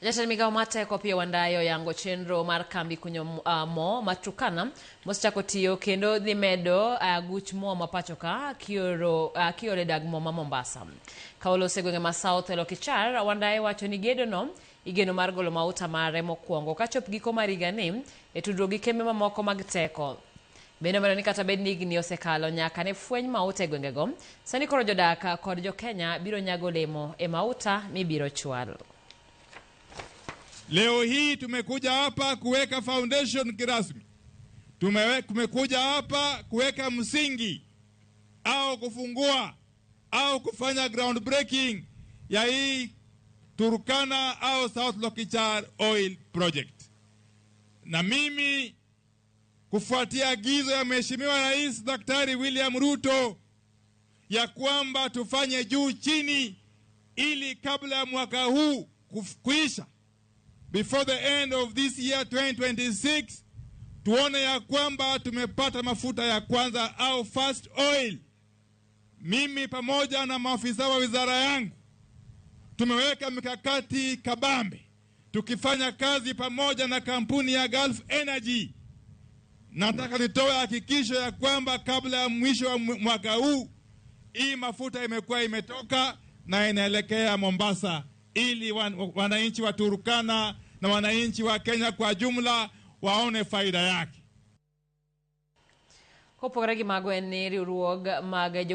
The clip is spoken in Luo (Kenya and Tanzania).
Jatend migao mar teko Opiyo Wandayi oyango chenro mar kambi kunyo mo ma Turkana mosechako tiyo kendo dhi medo guch mo ma pacho ka kioro kioro e dag mo ma Mombasa. Ka oloso e gwenge ma South Lokichar, Wandayi wacho ni gedo no igeno mar golo mauta mare mokwongo kachop giko mar higani e tudruok gi kembe mamoko mag teko. Bende omedo ni kata bed ni higni osekalo nyaka ne fweny mauta e gwengego, sani koro jodak kod jokenya biro nyago olemo e mauta mibiro chwal. Leo hii tumekuja hapa kuweka foundation kirasmi. Tumekuja hapa kuweka msingi au kufungua au kufanya ground breaking ya hii Turkana au South Lokichar Oil Project. Na mimi, kufuatia agizo ya Mheshimiwa Rais Daktari William Ruto ya kwamba tufanye juu chini ili kabla ya mwaka huu kuisha, before the end of this year 2026, tuone ya kwamba tumepata mafuta ya kwanza au first oil. Mimi pamoja na maafisa wa wizara yangu tumeweka mikakati kabambe, tukifanya kazi pamoja na kampuni ya Gulf Energy. Nataka nitoe hakikisho ya kwamba kabla ya mwisho wa mwaka huu hii mafuta imekuwa imetoka na inaelekea Mombasa, ili wananchi wa Turkana na wananchi wa Kenya kwa jumla waone faida yake. Kopogore gi mago en ni riwruog mag